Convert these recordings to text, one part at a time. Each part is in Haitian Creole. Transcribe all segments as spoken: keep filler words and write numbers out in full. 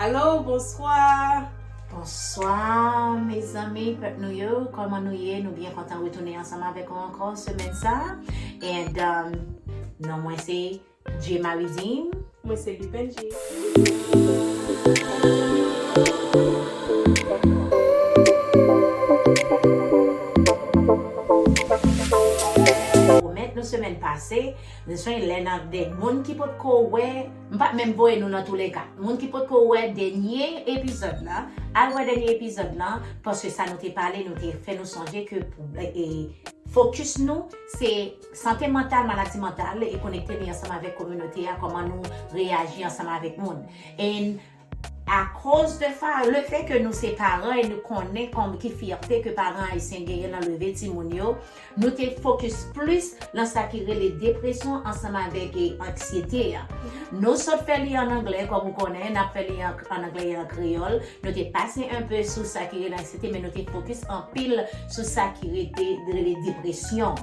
Alo, bonswa. Bonswa, mezanmi, pèp nou yo. Kòman nou ye? Nou byen kontan retounen ansanm avèk ou ankò semèn sa. And um, non mwen se J Marie Dean. Mwen se Lupenji. Pwomèt nou semèn pase, nou se lè nan de moun ki potko wè, m pa t menm voye nou nan touleka. Moun ki potko wè dènye epizòd la, al wè dènye epizòd la, paske sa nou te pale, nou te fè nou sonje ke pou, e, fokis nou, se sante mantal, maladi mantal, e konekte li ansanm avèk kominote a, kòman nou reyaji ansanm avèk moun. And akoz de fa, le fè ke nou se paran e nou konnen kòm ki fyète ke paran ayisyen genyen nan leve timoun yo, nou te fokis plis nan sa ki rele depresyon ansanm avèk, e, anksyete a. Nou sot fè li an anglè, kòm ou konnen, n ap fè li an, an anglè e an kreyòl. Nou te pase enpe sou sa ki rele anksyete, men nou te fokis anpil sou sa ki rete, rele depresyon.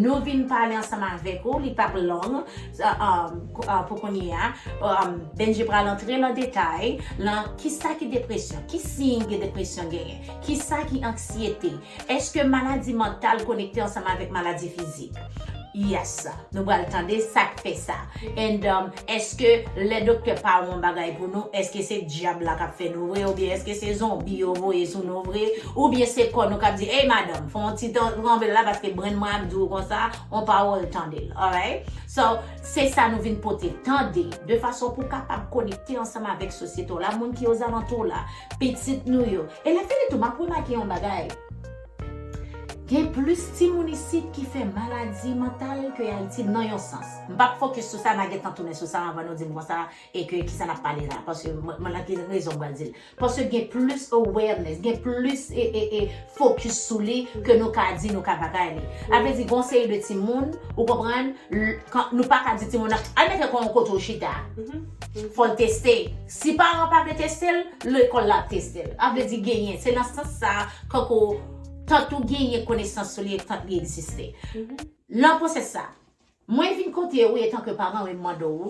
Nou vin pale ansanm avèk ou, li p ap long, sa, um, ko- uh, pou kounye a, um, Benji pral antre nan detay, nan kisa ki depresyon, ki siy gen depresyon genyen, kisa ki anksyete, èske maladi mantal konekte ansanm avèk maladi fizik? Yes, nou pral tande sa k fè sa. And um, èske lè doktè pa wè yon bagay pou nou, èske se dyab la k ap fè nou vre, oubyen èske se zonbi yo voye sou nou vre, oubyen se kò nou k ap di, ey madanm, fè yon ti tan- tranble la, paske brenn mwen ap di w konsa, on pawòl, tande l, alright? So, se sa nou vin pote, tande, de fason pou w kapab konekte ansanm avèk sosyete w la, moun ki ozalantou w la, pitit nou yo. E lè fini tou, m ap remake yon bagay. Gen plis timoun isit ki fè maladi mantal ke Ayiti nan yon sans. M p ap fokis sou sa, n a gentan tounen sou sa anvan nou di m konsa e ke kisa n ap pale la. Paske mwen mwen nan ki rezon m pral di l. Paske gen plis awareness, gen plis e, e, e, fokis sou li ke nou ka di, nou ka bagay li. A vle di, gen yon seri de timoun, ou konprann, l- kan- nou pa ka di timoun nan, al mete kò w yon kote w chita. Fò l teste. Si paran pa vle teste l, lekòl la ap teste l. A vle di genyen. Se nan sans sa, kankou tant ou genyen konesans sou li e tant li egziste. Nan pwosès sa, mwen vin kote ou etanke paran e m mande w,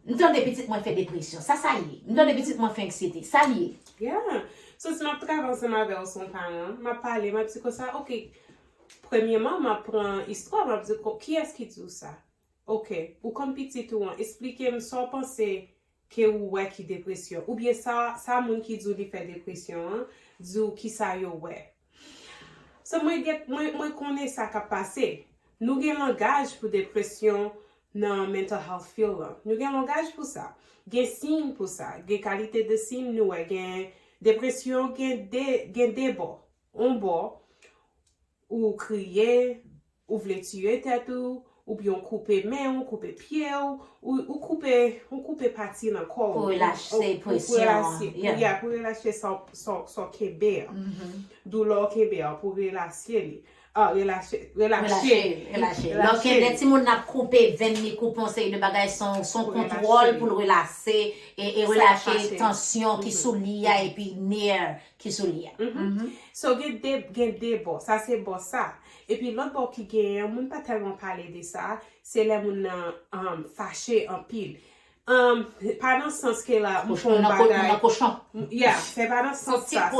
m tande pitit mwen fè depresyon. Sa sa ye? M tande pitit mwen fè anksyete. Sa l ye? Yeah. So, si m ap travay ansanm avè w, se yon paran, m ap pale, m ap di konsa, ok, premyeman, m ap pran istwa, m ap di, ko- kiyès ki di w sa? Ok, ou konn pitit ou an, eksplike m sa w panse ke ou wè ki depresyon. Oubyen sa, sa moun ki di w li fè depresyon an, di w kisa yo wè. So, mwen, gen, mwen, mwen konnen sa k ap pase. Nou gen langaj pou depresyon nan mental health field la. Nou gen langaj pou sa. Gen siy pou sa. Gen kalite de siy nou wè. Gen depresyon, gen de, gen de bò. On bò, ou kriye, ou vle tiye tèt ou, oubyen w koupe men w, koupe pye w, ou, ou koupe, ou koupe pati nan kò w. Pou relache presyon an. Yeah, pou relache sa, sa, sa w kenbe an. Doulè w kenbe an, pou relache li. Ah, relache, relache. Relache, relache. Lè w kenbe timoun nan ap koupe venn li, koupe yon seri de bagay, se yon kontwòl pou l relache, e, e relache tansyon ki sou li a, epi nè ki sou li a. So, gen de, gen de bò. Sa se bò sa. Epi lòt bò ki genyen, moun pa tèlman pale de sa, se lè moun nan um, fache anpil. Um, pa nan sans ke la, m fè yon bagay. Kochon. Yeah, se pa nan sans sa.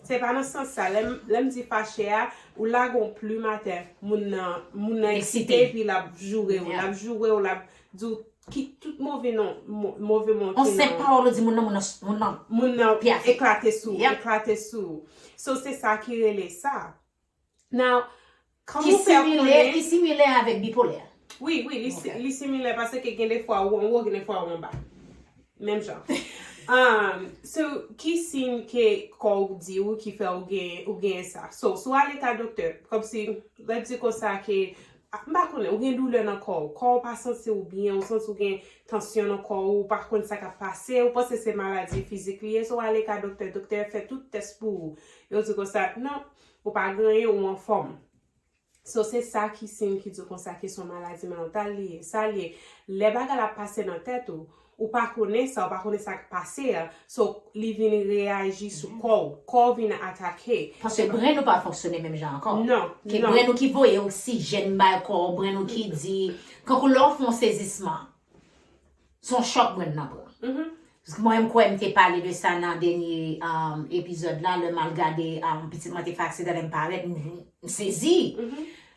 Se pa nan sans sa. Lè m, lè m di fache a, ou lage yon plim atè, moun nan, moun nan eksite, epi l ap joure w, l ap joure w, l ap di w ki tout move non, mo- move mo On senp pawòl ou di moun nan, moun nan, moun nan, moun nan pyafe. Eklate sou, Yep. Eklate sou. So, se sa ki rele sa. Now, ki simile, ki simile avèk bipolè. Wi, wi, li, si- li simile paske gen de fwa ou anwo, gen de fwa ou anba. Menm jan. Um, so, ki siy ke kò w di w ki fè ou gen, ou gen sa? So, si w ale ka doktè, kòmsi, lè di konsa ke, a, m pa konnen, ou gen doulè nan kò w, kò w pa santi w byen, ou santi w gen tansyon nan kò w, ou pa konn sa k ap pase, ou panse se maladi fizik li ye, so w ale ka doktè, doktè fè tout tès pou ou. Yo di konsa, non, ou pa gen anyen, ou anfòm. So, se sa ki siy ki di w konsa ke se yon maladi mantal li ye. Sa l ye, lè bagay la ap pase nan tèt ou, ou pa konnen sa, ou pa konnen sa k pase a, so, li vin reyaji sou kò w. Kò w vin atake. Paske brenn nou pa fonksyone menm jan ankò. Non, Ke non. Brenn nou ki voye oksijèn bay kò w, brenn nou ki di, kankou lè w fè yon sezisman, se yon chòk brenn nan pran. Mwen menm kwè m te pale de sa nan dènye um, epizòd la, lè m al gade um, pitit mwen te fè aksidan, lè m parèt, m, m sezi.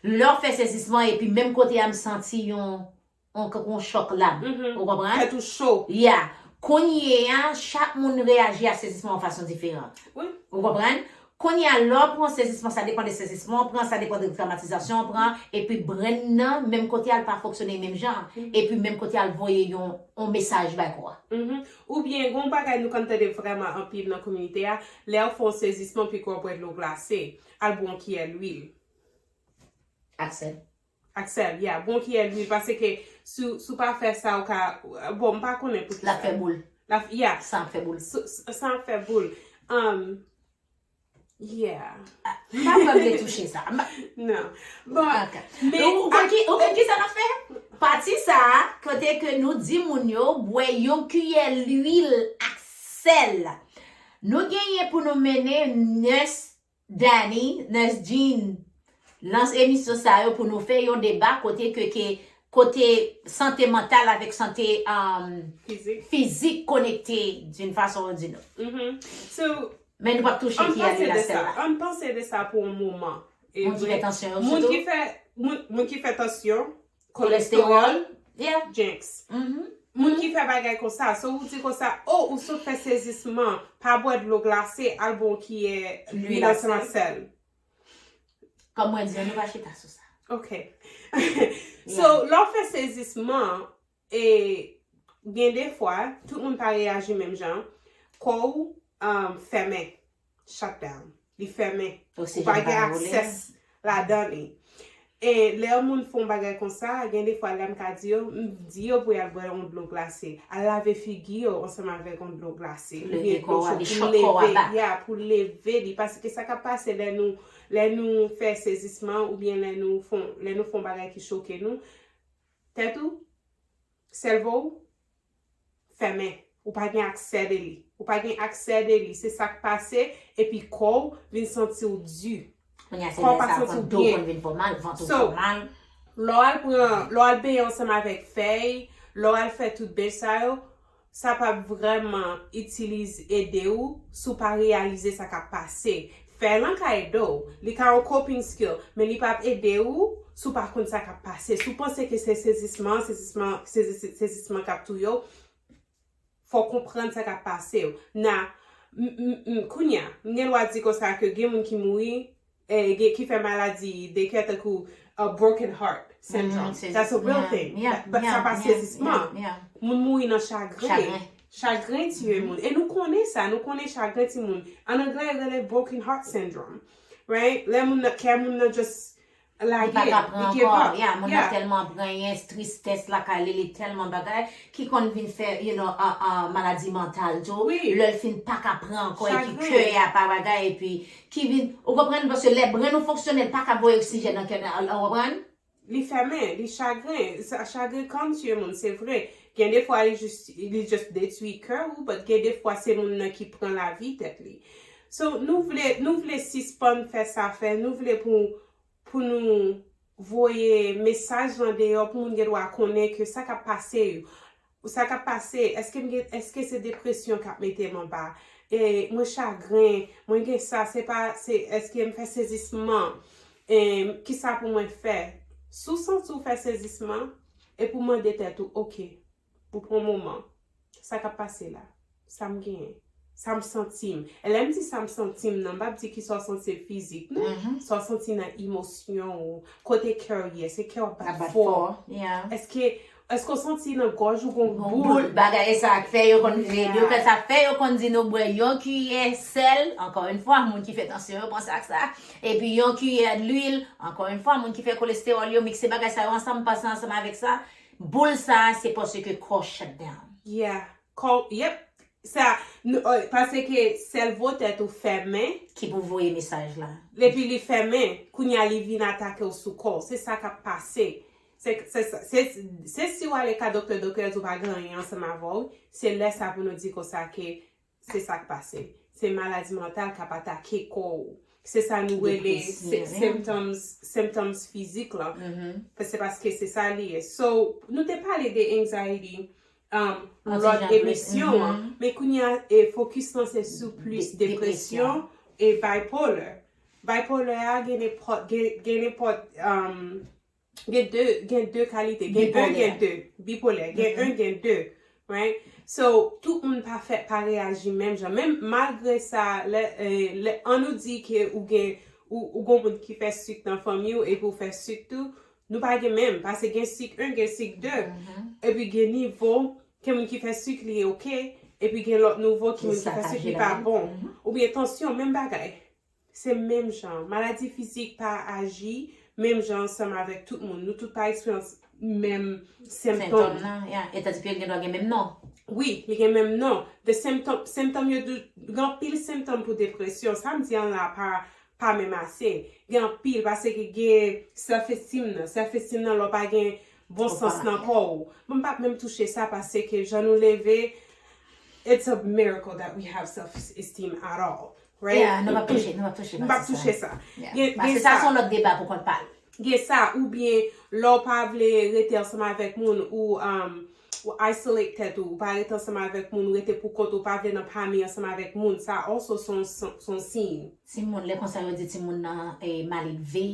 Lè w fè sezisman, epi menm kote a m santi yon, yon, yon chòk la. Ou konprann? Tèt ou cho. Yeah. Kounye a, chak moun reyaji a sezisman yon fason diferan. Ou konprann? Kounye a, lè w pran sezisman, sa depann de sezisman w pran, sa depann de trawmatizasyon w pran, epi brenn nan, menm kote a l pa fonksyone menm jan, epi menm kote a l voye yon, yon mesaj bay kò a. Oubyen, gen yon bagay nou konn tande vrèman anpil nan kominote a, lè w fè yon sezisman, pike w bwè dlo glase, al bwè yon kiyè lwil. Ak sèl. Ak sèl, yeah, bwè yon kiyè lwil, paske si, si w pa fè sa, ou ka, bon, m pa konnen poukisa. L ap fè boul. L ap, yeah. San ap fè boul. San ap fè boul. Um, Yeah. M pa kwè m te touche sa. Non. Bon, men ou konn ki, ou konn ki sa n ap fè? Pati sa a, kote ke nou di moun yo bwè yon kiyè lwil ak sèl. Nou genyen pou nou mennen Nurse Danny, Nurse Jean, nan emisyon sa yo pou nou fè yon deba kote ke, ke kote sante mantal avèk sante um, fizik konekte d'une façon ou d'une autre. Mm -hmm. So, Men nou p ap touche kiyè lwil ak sèl la. Ann panse de sa pou yon moman. Moun ki fè tansyon yo sitou. Moun ki fè tansyon, kolestewòl, jenks. Moun ki fè bagay konsa, so ou di konsa, o, ou sot fè sezisman, pa bwè dlo glase, al bwè yon kiyè lwil ansanm ak sèl. Kòm mwen di, ann nou pa chita sou sa. Ok. So, lè w fè sezisman, e gen de fwa, tout moun pa reyaji menm jan, kò w um, fèmen, shut down. Li fèmen. Ou pa gen aksès ladan li. E lè yon moun fè yon bagay konsa, gen de fwa lè m ka di yo, m di yo pou y al bwè yon dlo glase, al lave figi yo ansanm avèk yon dlo glase, oubyen dlo cho pou leve, yeah, pou leve li, paske sa k ap pase lè nou, lè nou fè sezisman oubyen lè nou fè, lè nou fè yon bagay ki choke nou, tèt ou, sèvo w, fèmen. Ou pa gen aksè de li. Ou pa gen aksè de li. Se sa k pase, epi kò w vin santi w di. Kò w pa santi w byen. So, lè w al pran, lè w al benyen ansanm avèk fèy, lè w al fè tout bèl sa yo, sa p ap vrèman itilize, ede w si w pa reyalize sa k ap pase. Fè l an ka ede w. Li ka yon coping skill, men li p ap ede w si w pa konn sa k ap pase. Si w panse ke se sezisman, sezisman, sezisman k ap touye w, fò w konprann sa k ap pase w. Na, m, m, m, kounye a, m gen dwa di konsa ke gen moun ki mouri, eh, gen, ki fè maladi de kè tankou a broken heart syndrome. That's a real thing. But sa pa sezisman. Moun mouri nan chagren. Chagren tiye moun. E nou konnen sa, nou konnen chagren tiye moun. An anglè, yo rele broken heart syndrome. Right? Lè moun nan, kè moun nan just lage, li give up. Yeah, moun nan tèlman pran yon tristès lakay li, li tèlman bagay, ki konn vin fè, you know, uh, uh, maladi mantal tou. Lè l fin pa ka pran ankò, epi kè a pa bagay, epi ki vin, ou konprann? Paske lè brenn ou fonksyone, l pa ka voye oksijèn nan kè a, ou konprann? Li fèmen, li chagren. Sa, chagren konn tiye moun, se vre. Gen de fwa li jis, li just detwi kè ou, but gen de fwa se moun nan ki pran lavi tèt li. So, nou vle, nou vle sispann fè sa fè, nou vle pou, pou nou voye mesaj lan deyò pou moun gen dwa konnen ke sa k ap pase yo. Ou sa k ap pase? Èske m gen, èske se depresyon k ap mete m anba? E, mwen chagren, mwen gen sa, se pa, se, èske m fè sezisman? E, kisa pou mwen fè? Si w santi w fè sezisman, epi w mande tèt ou, oke, ou pran moman, sa k ap pase la? Sa m genyen? Sa m santi m? E lè m di sa m santi m nan, m p ap di kisa w santi se fizik, non. Sa w santi nan emosyon ou, kote kè w ye, se kè w ap bat fò. Èske, èske w santi nan gòj ou gon boul? Bagay sa k fè yo konn, yo fè sa k fè yo konn di nou bwè yon kiyè sèl, ankò yon fwa, moun ki fè tansyon yo panse ak sa, epi yon kiyè dlwil, ankò yon fwa, moun ki fè kolestewòl yo mikse bagay sa yo ansanm, panse ansanm avèk sa, boul sa, se paske kò shut down. Yeah. Kò, yep. Sa, paske sèvo tèt ou fèmen. Ki pou voye mesaj la. Epi li fèmen, kounye a li vin atake w sou kò w. Se sa k ap pase. Se, se, se, se si w ale ka doktè, doktè di w pa gen anyen ansanm avè w, se lè sa pou nou di konsa ke se sa k pase. Se maladi mantal k ap atake kò w. Se sa nou rele symptoms, symptoms fizik lan. Se paske se sa li ye. So, nou te pale de anxiety. um, lòt emisyon an. Men kounye a, e, fokis lan se sou plis depresyon e bipolar. Bipolar a gen nenpòt, gen, gen nenpòt, um, gen de, gen de kalite. Gen un, gen deux. Bipolè. Gen un, gen deux. Right? So, tout moun pa fè, pa reyaji menm jan. Menm malgre sa, lè, eh, lè, an nou di ke ou gen, ou, ou gon moun ki fè sik nan fanmi w epi ou fè sik tou, nou pa gen menm. Paske gen sik un, gen sik deux. Epi gen nivo, gen moun ki fè sik li oke, epi gen lòt nivo ki moun ki fè sik li pa bon. Oubyen tansyon, menm bagay. Se menm jan. Maladi fizik pa aji menm jan ansanm avèk tout moun. Nou tout pa eksperyans menm senptòm. Senptòm nan, yeah. E tandike l gen dwa gen menm non. Wi, li gen menm non. The symptom, senptòm yo, gen anpil senptòm pou depresyon. Sa m di an la pa, pa menm ase. Gen anpil, paske gen self-esteem nan. Self-esteem nan, lè w pa gen bon sans nan kò w. Bon, m p ap menm touche sa, paske jan nou leve, it's a miracle that we have self-esteem at all. Right? Yeah, nou p ap touche, nou p ap touche, nou p ap touche sa. Yeah. Gen, paske gen sa, sa se yon lòt deba pou kont pa l. Gen sa, oubyen lè w pa vle rete ansanm avèk moun, ou, um, ou isolate tèt ou, ou pa rete ansanm avèk moun, ou rete pou kont ou, ou pa vle nan pami ansanm avèk moun, sa also se yon, se yon siy. Timoun, lè konsa yo di timoun nan, eh, maledve,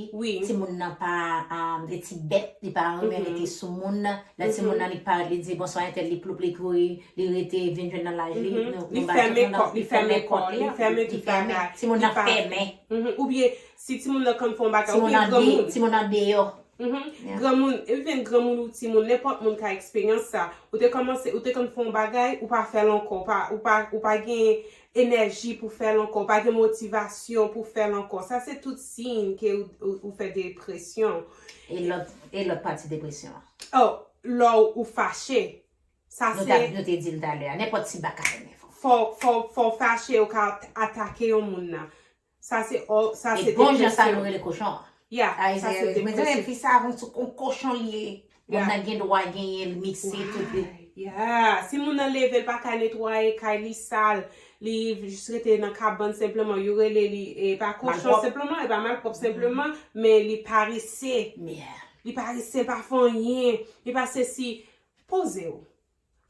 timoun nan pa, um, de ti bèt, li pa renmen rete sou moun, lè timoun nan li parèt, li di bonswa entèl, li ploup, li kouri, li rete vin jwenn nan laj li, li fèmen kò, li fèmen kò, li fèmen tout bagay. Timoun nan fèmen. Oubyen, si timoun nan konn fè yon bagay, oubyen granmoun. Timoun nan deyò. Granmoun, even granmoun ou timoun, nenpòt moun ka eksperyans sa. Ou te kòmanse, ou te konn fè yon bagay, ou pa fè l ankò, ou pa, ou pa, ou pa gen enèji pou fè l ankò, ou pa gen motivasyon pou fè l ankò. Sa se tout siy ke ou, ou, ou fè depresyon. E lòt, e lòt pati depresyon an? Oh, lè w, ou fache. Sa se, nou te di l talè a, nenpòt ti bagay, men fò, fò, fò w fache, ou ka atake yon moun nan. Sa se, sa se depresyon. E bon jan sa nou rele kochon an. Yeah, sa se depresyon. Men fi sa, yon ti, yon kochon li ye. Moun nan gen dwa genyen l, mikse tout li. Yeah. Si moun nan leve, l pa ka netwaye kay li, sal, li jis rete nan kabann senpleman, yo rele li, e pa kochon senpleman, e pa malpwòp senpleman, men li parese. Li parese, li pa fè anyen, li pa sesi. Poze w.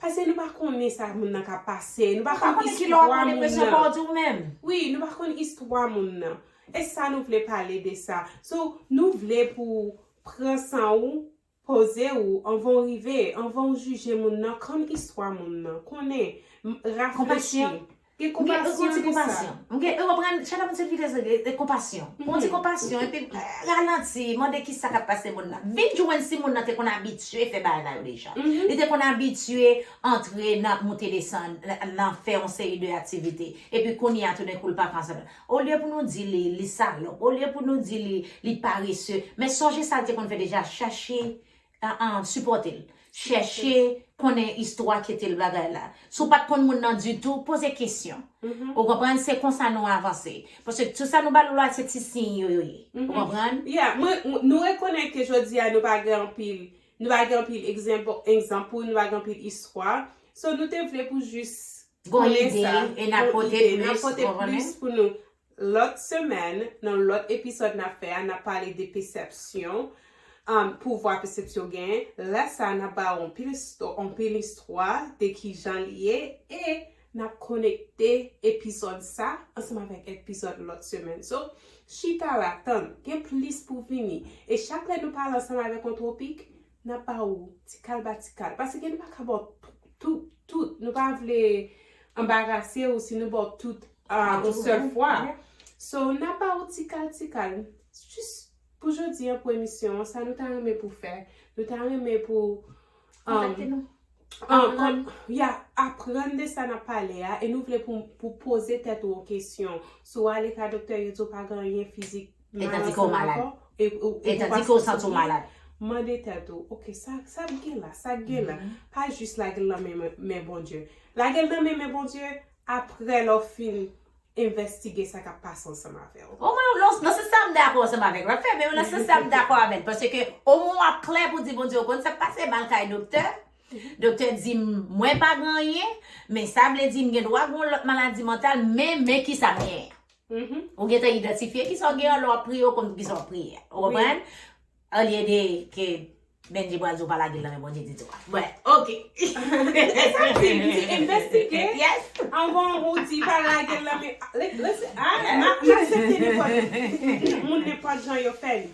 Paske nou pa konnen sa moun nan ka pase. Nou pa konn istwa moun nan. Wi, nou pa konn istwa moun nan. E sa nou vle pale de sa. So, nou vle pou pran san ou, poze ou, anvan w rive, anvan w jije moun nan, konn istwa moun nan, konnen, m, raflechi. Gen konpasyon de sa. M gen, ou konprann, chak moun se vitès de, de konpasyon. Pou w di konpasyon, epi, eh, ralanti, mande ki sa k ap pase moun nan. Vin jwenn si moun nan te konn abitye fè bagay la yo deja. Li te konn abitye antre nan moute desann, nan, nan fè yon seri de aktivite. Epi kounye a, toudenkou, l pa pran sa. Olye pou nou di li, li salòp, olye pou nou di li, li parese, men sonje sa l te konn fè deja, chache an, an, sipòte l. Chèche konnen istwa ki te l bagay la. Si w pa t konn moun nan ditou, poze kesyon. Ou konprann? Se konsa nou avanse. Paske tout sa nou ba l la, se ti siy yo, yo ye. Ou konprann? Yeah, mwen, mwen, nou rekonèt ke jodi a nou pa gen anpil, nou pa gen anpil egzanp, egzanp, nou pa gen anpil istwa. So, nou te vle pou jis konnen sa, gon ide, e n ap pote plis, n ap pote plis pou nou. Lòt semèn, nan lòt episòd n ap fè a, n ap pale de pesèpsyon, um, pouvwa pesèpsyon genyen. Lè sa a, n ap ba w anpil isto-, anpil istwa de kijan li ye, e n ap konekte episòd sa ansanm avèk episòd lòt semèn. So, chita la, tann, gen plis pou vini. E chak lè nou pale ansanm avèk yon twopik, n ap ba ou ti kal ba ti kal. Paske nou pa ka ba w tout, tout. Nou pa vle anbarase ou si nou ba w tout, ah, yon sèl fwa. So, n ap ba ou ti kal, ti kal. Jis pou jodi an, pou emisyon an, sa nou ta renmen pou fè. Nou ta renmen pou, um, kontakte nou. Aprann. Ya, aprann de sa n ap pale a, e nou vle pou, pou poze tèt ou yon kesyon. Si w ale ka doktè, yo di w pa gen anyen fizik. E tandike w malad. E tandike w santi w malad. Mande tèt ou, oke, sa, sa k gen la, sa k gen la. Pa jis lage l nan men, men Bondye. Lage l nan men, men Bondye, apre lè w fin envestige sa k ap pase ansanm avè w. Omwen, nan, nan sans sa m dakò ansanm avè l. W ap fè, men nan sans sa m dakò avè l. Paske omwen w ap klè pou di Bondye, ou konn sa k pase, m al kay doktè. Doktè di m, mwen pa gen anyen, men sa vle di m gen dwa gen yon lòt maladi mantal, men, men kisa m genyen. Ou gentan idantifye kisa w genyen lè w ap priye, ou konn pou kisa w ap priye. Ou konprann? Olye de ke Bendji pral di w pa lage l nan men Bondye ditou. Bon, ok. Exactly. M di investigate. Yes. Anvan ou di pa lage l nan men. Li- Listen, ah, m a- m aksepte nenpòt moun nenpòt jan yo fè li.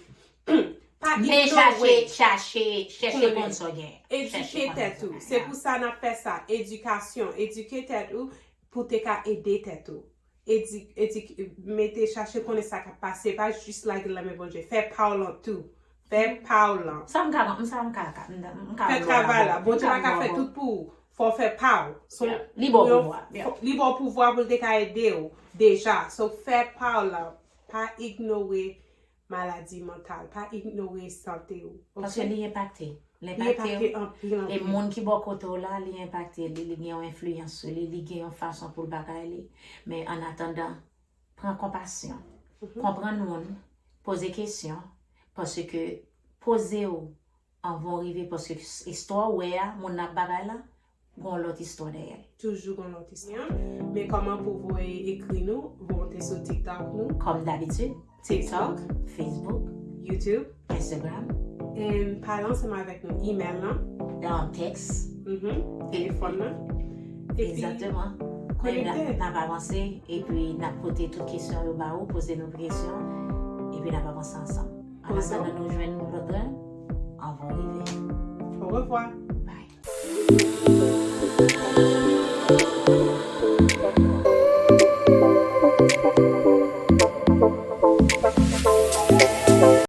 Pa Men ignore. Chache, chache, chèche konn sa w gen. Edike tèt ou. Se pou sa n ap fè sa. Edikasyon. Edike tèt ou pou te ka ede tèt ou. Edi, edi, mete chache konnen sa k ap pase. Pa jis lage l nan men Bondye. Fè pa w lan tou. Fè pa w lan. Sa m ka, m sa m ka, ka- m, m ka Fè travay la. Bondye pa ka fè tout pou ou. Fò w fè pa w. So, Li ba w yo- pouvwa. Yeah. fò- Li ba w pouvwa pou l te ka ede w deja. So, fè pa w lan. Pa ignore maladi mantal. Pa ignore sante w. Paske li enpakte. Li Li enpakte enpakte anpil e anpil. Moun ki bò kote w la, li enpakte li, li gen yon enfliyans sou li, li gen yon fason pou l bagay li. Men an atandan, pran konpasyon. Konprann moun, poze kesyon, paske poze w anvan w rive, paske istwa w wè a, moun nan ap bagay la, gon lòt istwa dèyè l. Toujou gon lòt istwa. Men kòman pou voye ekri nou, voye sou TikTok nou, Kòm dabitid, TikTok, Facebook, Facebook, YouTube, Instagram, and pale ansanm avèk nou. Email lan, nan tèks. mhm, telefòn nan. Epi, Egzakteman. Konekte. N ap avanse, epi n ap pote tout kesyon yo ba ou, poze nou kesyon, epi n ap avanse ansanm. An Poze. Atandan nou jwenn lòt grenn, anvan w rive. Au revoir. Bye.